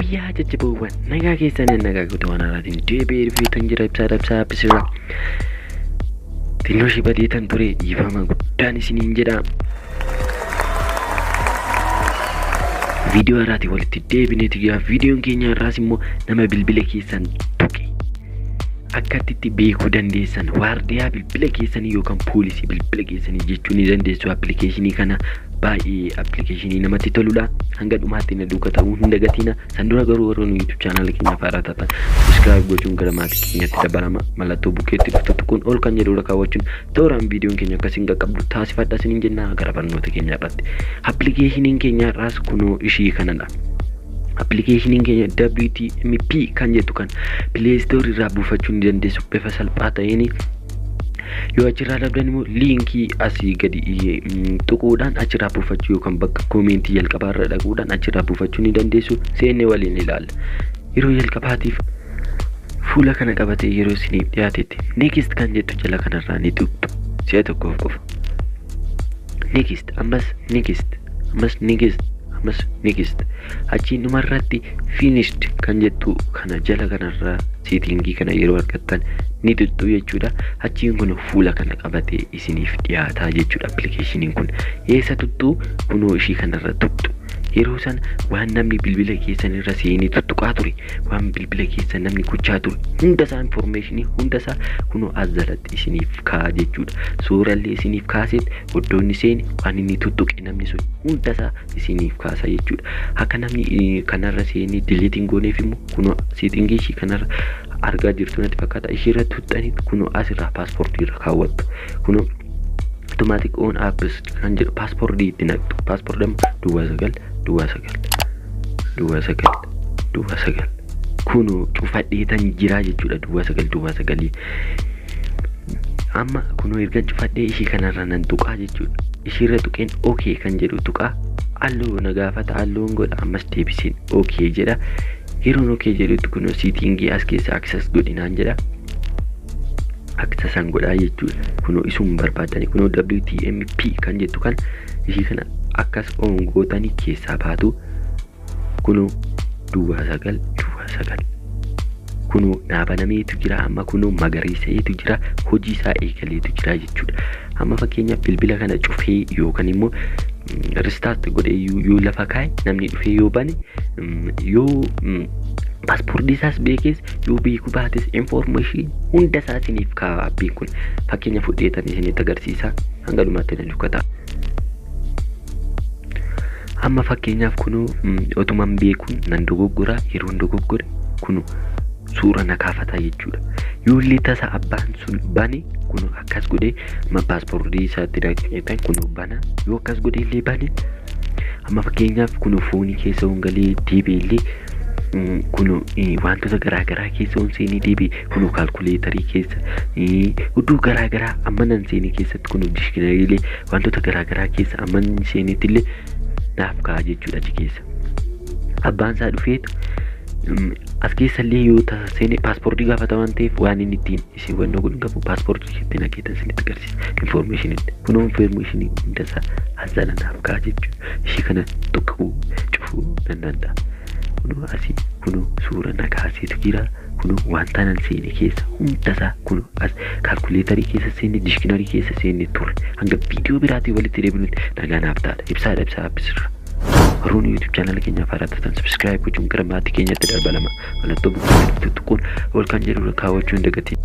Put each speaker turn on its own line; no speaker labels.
Yooyyaa jajjaboowwan, nagaa keessanii? Nagaa guutuu waan haaraatiin deebi'ee dhufeetan jira. Ibsaa ibsaa Appsirra. Xinnoo ishee badeetan ture, dhiifama guddaan isiniin jedha. Viidiyoo haaraatiin walitti deebineeti jira. Viidiyoon keenya har'aas immoo nama bilbila keessan tuqe akkatti itti beekuu dandeessan, waardiyaa bilbila keessanii yookaan poolisii bilbila keessanii jechuu ni dandeessu. Appilikeeshinii kana baay'ee appilikeeshinii namatti toludha. Hanga dhumaatti na duuka ta'uu hin dagatina. San dura garuu warroonni YouTube channel keenya haaraa taatan subscribe gochuun gara maatii keenyatti dabalama. Mallattoo bukeetti dhuftu tuquun ol kan jedhudha kaawwachuun tooraan viidiyoon keenya akkasiin qaqqabdu taasifadha isiniin jenna. Gara barnoota keenya irratti, appilikeeshiniin keenya irraas kunoo ishii kanadha. Appilikeeshiniin keenya WTMP kan jettu kan Play Store irraa buufachuu ni dandeessu bifa salphaa ta'een. Yoo achirraa dhabdan immoo liinkii asii gadi tuquudhaan achirraa buufachuu yookaan bakka koomentii jalqabaa irra dhaquudhaan achirraa buufachuu ni dandeessu. Seennee waliin ilaalla. Yeroo jalqabaatiif fuula kana qabatee yeroo isiniif dhiyaatetti next kan jettu jala kanarraa ni tuqxu si'a tokkoof qofa. Next, ammas next, ammas next, ammas next. Achiin dhumarratti finished kan jettu kana jala kanarraa setting kana yeroo argattan ni tuqxu jechuudha. Achiin kun fuula kana qabatee isiniif dhiyaataa jechuudha. Appilikeeshiniin kun eessa tuqxu? Kunoo ishii kanarra tuqxu. Yeroo san waan namni bilbila keessan irra seenee tuttuqaa ture, waan bilbila keessan namni gochaa ture hunda isaa, information hunda isaa kunoo as jalatti isiniif kaa'a jechuudha. Suurallee isiniif kaaseet iddoo inni seene, waan inni tuttuqe namni sun hunda isaa isiniif kaasa jechuudha. Akka namni kanarra seenee delete hin gooneef immoo kunoo setting ishii kanarra argaa jirtu natti fakkaata. Ishiirra tuqxanii kunoo asirraa password irra kaawwattu. Kunoo automatic on apps kan jedhu password itti naqxu. Password amma 09 duwwaa 9 duwwaa 9 duwwaa 9 kunoo cufadheetan jiraa jechuudha. 09 duwwaa 9 amma kunoo erga cufadhee ishii kanarra nan tuqaa jechuudha. Ishiirra tuqeen okay kan jedhu tuqaa. Halluu na gaafata, halluun godha, ammas deebiseen okay jedha. Yeroon okay jedhutti kunoo setting as keessa access godhinaan jedha. Accessan godhaa jechuudha. Kunoo isuma barbaadani, kunoo WTMP kan jettu kan ishii kana akkas on gootanii keessaa baatu. Kunoo 09 duwwaa 9 kunoo naa banameetu jira. Amma kunoo magariisa'eetu jira, hojii isaa eegaleetu jira jechuudha. Amma fakkeenyaaf bilbila kana cufee yookaan immoo restart godhee yoo lafa kaa'e, namni dhufee yoo bane, yoo password isaas beekes yoo beekuu baates, information hunda isaa isiniif kaa'a appiin kun. Fakkeenya fudheetan isinitti agarsiisa, hanga dhumaatti na dukkata. Amma fakkeenyaaf kunoo otuman beekuun nan dogoggora. Yeroon dogoggore kunoo suura na kaafataa jechuudha. Yoo illee tasa abbaan sun bane, kunoo akkas godhee amma password isaatti naqeetan kunoo bana. Yoo akkas godhee illee bane, amma fakkeenyaaf kunoo phone keessa hongalee deebi'e illee, kunoo wantoota garaagaraa keessa on seenee deebi'e, kunoo calculator keessa, iddoo garaagaraa amma nan seenee keessatti, kunoo dictionarylee wantoota garaagaraa keessa amma nan seenetti illee naaf ka'a jechuudha achi keessa. Abbaan isaa dhufeetu as keessa illee yoo tasa seene password gaafata waan ta'eef, waan inni ittiin isin hubannoo godhu qabu password itti naqeetan isinitti agarsiisa. Information kunoo information hunda isaa as jala naaf ka'a jechuudha. Ishii kana tuquu cufuu nan danda'a. Kunoo asii kunoo suura na kaaseetu jira. Kunoo wanta nan seene keessa hundasaa kunoo as calculator keessa seenne, dictionary keessa seenne turre. Hanga viidiyoo biraatiin walitti deebinutti nagaa naaf ta'a. Ibsaadha ibsaa Appsirra. Warroonni YouTube channel keenyaaf haaraa taatan subscribe gochuun gara maatii keenyatti darbalama. Mallattoo bukkee tuttuquun ol kan jedhu kaawwachuu hin dagatiin.